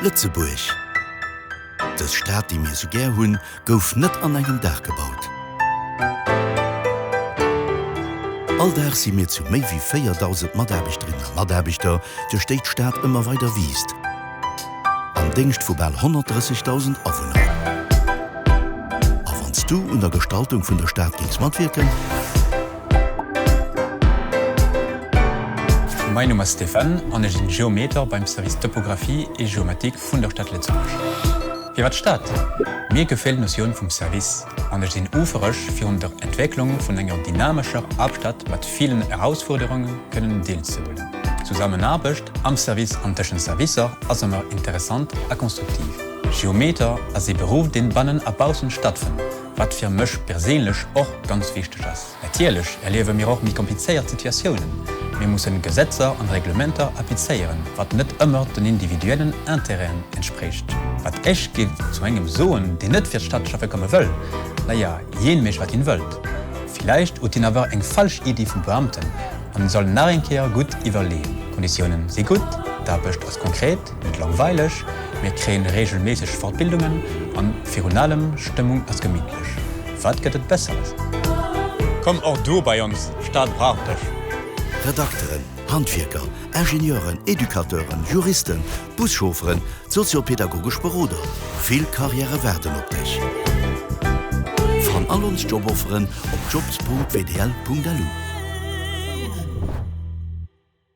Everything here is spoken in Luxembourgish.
Lëtzebuerg, dës Stad, déi mir sou gär hunn, gouf net an engem Dag gebaut. All Dag si mir zu méi wéi 4.000 Mataarbechterinnen a Mataarbechter, duerch déi d'Stad ëmmer weider wiisst, am Déngscht vu bal 130.000 Awunner. A wann s du un der Gestaltung vun der Stad géings matwierken? Mäin Numm ass Stéphane an ech sinn Geometer beim Service Topographie et Géomatique vun der Stad Lëtzebuerg. Firwat Stad? Mir gefält d'Notioun vum Service an ech sinn ufereg fir un der Entwécklung vun enger dynamescher Haaptstad mat villen Erausfuerderunge kënnen deelzehuelen. D'Zusammenaarbecht am Service an tëschent Servicer ass ëmmer interessant a konstruktiv. Geometer ass ee Beruff deen bannen a baussen stattfënnt, wat fir mech perséinlech och ganz wichteg ass. Natierlech erliewe mir och méi komplizéiert Situatiounen. Mir mussen Gesetzer an Reglementer applizéieren, wat net ëmmer den individuellen Intérêten entsprécht. Wat ech géif zu engem soen, deen net fir d'Stad schaffe komme wëll, Naja, jeen mécht wat hien wëllt. Villäicht huet hien awer eng falsch Iddi vum Beamten an soll nach eng Kéier gutt iwwerleeën. D'Konditiounen si gutt, d'Aarbecht ass konkret, net langweileg, mir kréien regelméisseg Fortbildungen an virun allem, d'Stëmmung ass gemittlech. Wat gëtt et Besseres? Komm och du bei ons, Stad brauch dech! Redakteren, Handwierker, Ingenieuren, Educateuren, Juristen, Buschaufferen, soziopedagogesch Beroder, vill Karriäre waarden op dech. Fann all ons Jobofferen op jobs.wdl.lu.